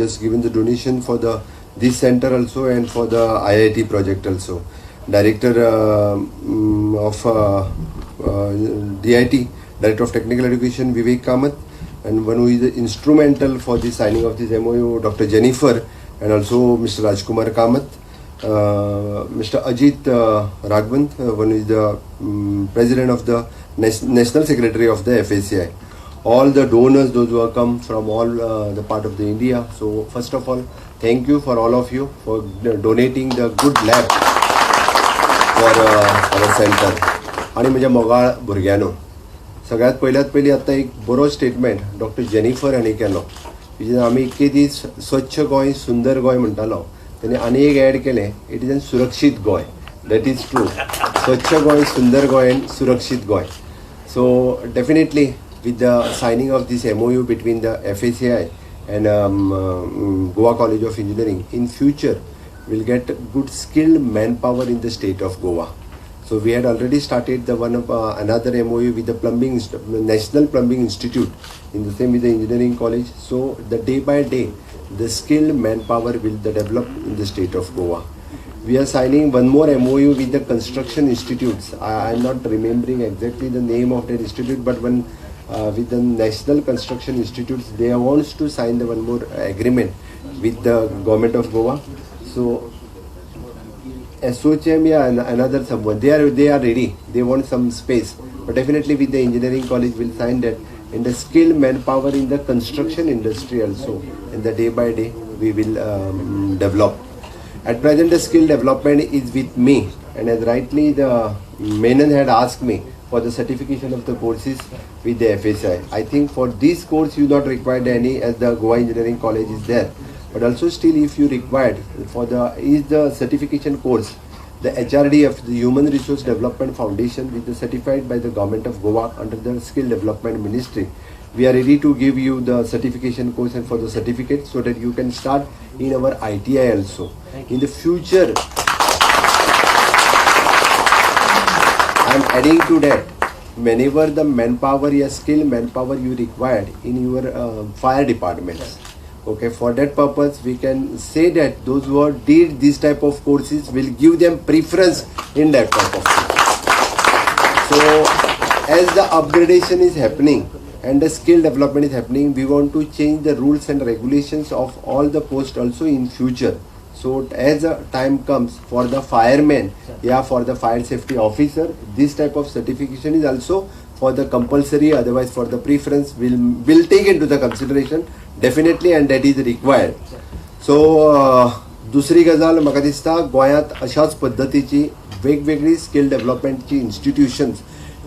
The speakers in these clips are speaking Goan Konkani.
just given the donation for the this center also and for the IIT project also. Director of DIT, Director of Technical Education Vivek Kamath, and one who is instrumental for the signing of this MOU, Dr. Jennifer, and also Mr. Rajkumar Kamath, Mr. Ajit Raghvan, one is the President of the National Secretary of the FSCI. All the donors, those who have come from all the part of the India. So first of all, thank you for all of you for donating the good lab for our center. आणि म्हज्या मोगाळ भुरग्यांनो, सगळ्यात पयल्यात पयलीं आतां एक बरो स्टेटमेंट डॉक्टर जेनिफर हांणी केलो. आमी इतके दीस स्वच्छ गोंय, सुंदर गोंय म्हणटालो, तेणी आनी एक एड केलें, it is an सुरक्षीत गोंय. That is true. स्वच्छ गोंय, सुंदर गोंय आनी सुरक्षीत Goa. So definitely, with the signing of this MOU between the FSCI and Goa College of Engineering, in future we'll get good skilled manpower in the state of Goa. So we had already started the one of another MOU with the National Plumbing Institute, in the same with the engineering college. So the day by day, the skilled manpower will the develop in the state of Goa. We are signing one more MOU with the construction institutes. I am not remembering exactly the name of that institute, but one with the National Construction Institutes, they wants to sign the one more agreement with the government of Goa. So SOCHM, yeah, another someone. They are ready. They want some space, but definitely with the engineering college will sign that. In the skilled manpower in the construction industry also, in the day by day we will develop. At present, the skill development is with me, and as rightly the Menon had asked me for the certification of the courses with the FSI. I think for this course you not required any, as the Goa Engineering College is there. But also still, if you required for the is the certification course, the HRDF, the Human Resource Development Foundation, which is certified by the government of Goa under the Skill Development Ministry. We are ready to give you the certification course and for the certificate so that you can start in our ITI also. In the future, I am adding to that, whenever the manpower, या skilled manpower you required in your fire departments, okay, for that purpose we can say that those who are did this type of courses will give them preference in that type of thing. So as the upgradation is happening and the skill development is happening, we want to change the rules and regulations of all the posts also in future. So as a time comes for the fireman, yeah, for the fire safety officer, this type of certification is also for the compulsory, otherwise for the preference will take into the consideration definitely, and that is required. So दुसरी गजाल, म्हाका दिसता गोंयांत अशाच पद्दतीची वेगवेगळी स्कील डेव्हलपमेंटची इन्स्टिट्युशन्स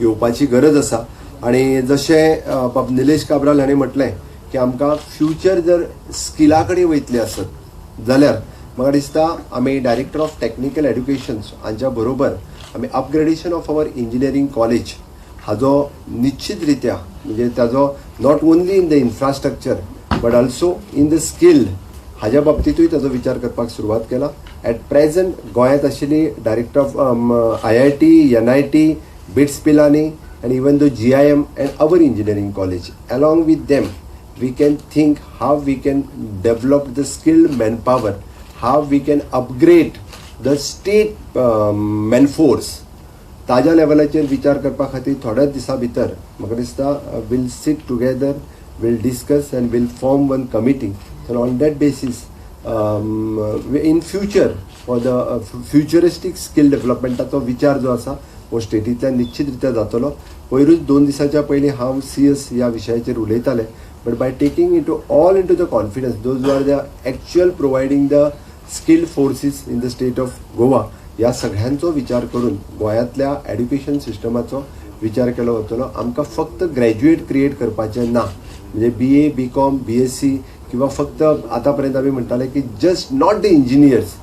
येवपाची गरज आसा. आनी जशें बाब निलेश काब्राल हांणी म्हटलें की आमकां फ्युचर जर स्किला कडेन वयतले आसत जाल्यार म्हाका दिसता आमी डायरेक्टर ऑफ टॅक्निकल एड्युकेशन्स हांच्या बरोबर आमी upgradation of our engineering college हाजो निश्चित रित्या, म्हणजे ताजो not only in the infrastructure but also in the skill, हाज्या बाबतींतूय ताजो विचार करपाक सुरवात केला. एट प्रेझेंट गोंयांत आशिल्ली director of IIT, NIT, BITS Pilani and even the GIM and our engineering college, along with them we can think how we can develop the skilled manpower, how we can upgrade the state manforce. ताज्या लेवलाचेर विचार करपा खातीर थोड्याच दिसां भितर म्हाका दिसता we'll sit together, we'll discuss and we'll form one committee. So on that basis, in future for the futuristic skill डेव्हलपमेंटाचो विचार जो आसा हो स्टेटींतल्यान निश्चित रित्या जातलो. पयरूच 2 दिसाच्या पयलीं हांव सीएस ह्या विशयाचेर उलयताले, but by taking into all into the confidence those are the actual providing the skilled forces in the state of Goa, ह्या सगळ्यांचो विचार करून गोंयांतल्या एड्युकेशन सिस्टमाचो विचार केलो वतलो. आमकां फक्त ग्रॅज्युएट क्रिएट करपाचें ना, म्हणजे BA, BCom, BSc किंवा फक्त आतां पर्यंत आमी म्हणटाले की just not the engineers,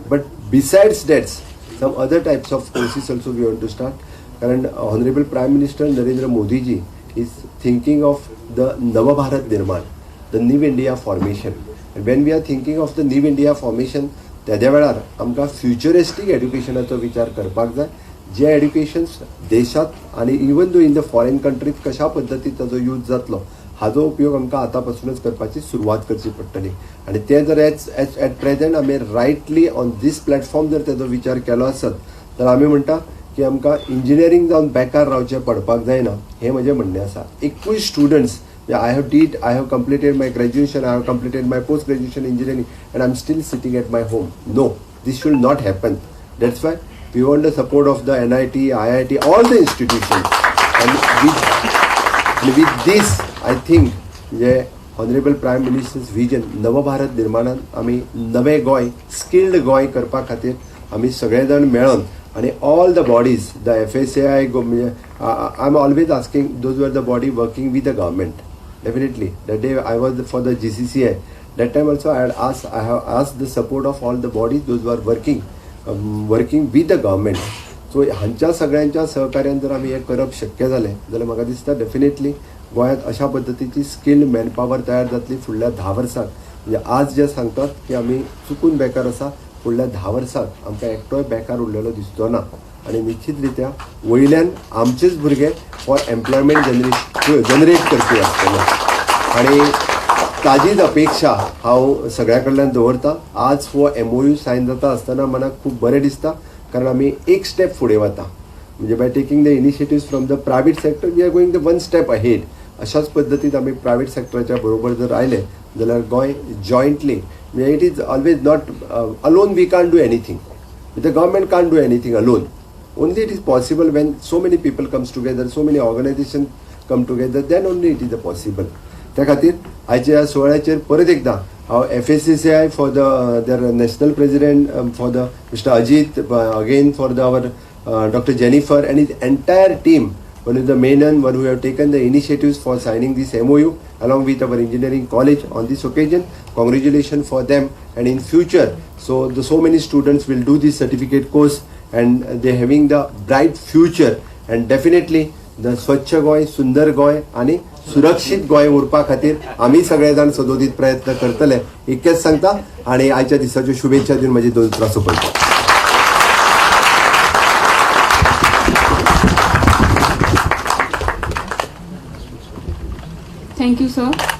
but besides that's some other types of courses also we want to start. कारण honourable prime minister Narendra Modiji is thinking of the Nav Bharat Nirman, the New India formation. When we are thinking of the New India formation, तेद्या वेळार आमकां फ्युचरिस्टीक एड्युकेशनाचो विचार करपाक जाय, जे एड्युकेशन्स देशात आनी even though in the foreign countries कशा पद्दतीन ताजो यूज जातलो. हाजो उपयोग आमकां आतां पासूनच करपाची सुरवात करची पडटली. आनी तें जर एज एज एट प्रेझेंट आमी रायटली ऑन these platform जर तेजो विचार केलो आसत तर आमी म्हणटा की आमकां इंजिनियरींग जावन बेकार रावचें पडपाक जायना, हें म्हजें म्हणणें आसा. एकूय students, I have completed my graduation, I have completed my post graduation engineering and I am still sitting at my home. No, this should not happen. That's why we want the support of the NIT, IIT, all the institutions. And with this, I think जे ऑनरेबल प्रायम मिनिस्टर्स विजन नवभारत निर्माणान आमी नवें गोंय, स्किल्ड गोंय करपा खातीर आमी सगळे जाण मेळोन आनी all the bodies, the FSAI, म्हणजे I am always asking those are the body working with the government. Definitely the day I was for the GCCI, that time also I have asked the support of all the bodies those are working with the government. So हांच्या सगळ्यांच्या सहकार्यान जर आमी हें करप शक्य जालें जाल्यार म्हाका दिसता डेफिनेटली गोंयांत अशा पद्दतीची स्किल्ड मॅनपावर तयार जातली फुडल्या 10 वर्सांक. म्हणजे आज जे सांगतात की आमी चुकून बेकार आसा, फुडल्या 10 वर्सांक आमकां एकटोय बेकार उरलेलो दिसचो ना आनी निश्चित रित्या वयल्यान आमचेच भुरगे फॉर एम्प्लॉयमेंट जनरेट करपी आसतले आनी ताजीच अपेक्षा हांव सगळ्या कडल्यान दवरता. आज हो एमओयू सायन जाता आसतना मनाक खूब बरें दिसता, कारण आमी एक स्टेप फुडें वता. म्हणजे by taking the initiatives from the private sector, we are going the one step ahead. अशाच पद्दतीन आमी प्रायवेट सेक्टराच्या बरोबर जर आयले जाल्यार गोंय जॉयंटली, म्हणजे it is always not alone, we can't do anything, the government can't do anything alone. Only it is possible when so many people comes together, so many organization come together, then only it is a possible. त्या खातीर आयच्या ह्या सुवाळ्याचेर परत एकदां हांव FSSAI for the their national president, for the Mister Ajit, again for the our Doctor Jennifer and his entire team, one is the Menon, one who have taken the initiatives for signing this MOU along with our engineering college on this occasion. Congratulations for them, and in future, so the so many students will do this certificate course and they having the bright future, and definitely the स्वच्छ गोंय, सुंदर गोंय आनी सुरक्षीत गोंय उरपा खातीर आमी सगळे जाण सदोदीत प्रयत्न करतले इतकेच सांगता आनी आयच्या दिसाच्यो शुभेच्छा दिवन म्हजी दोन उतरां सोंपयता. Thank you, sir.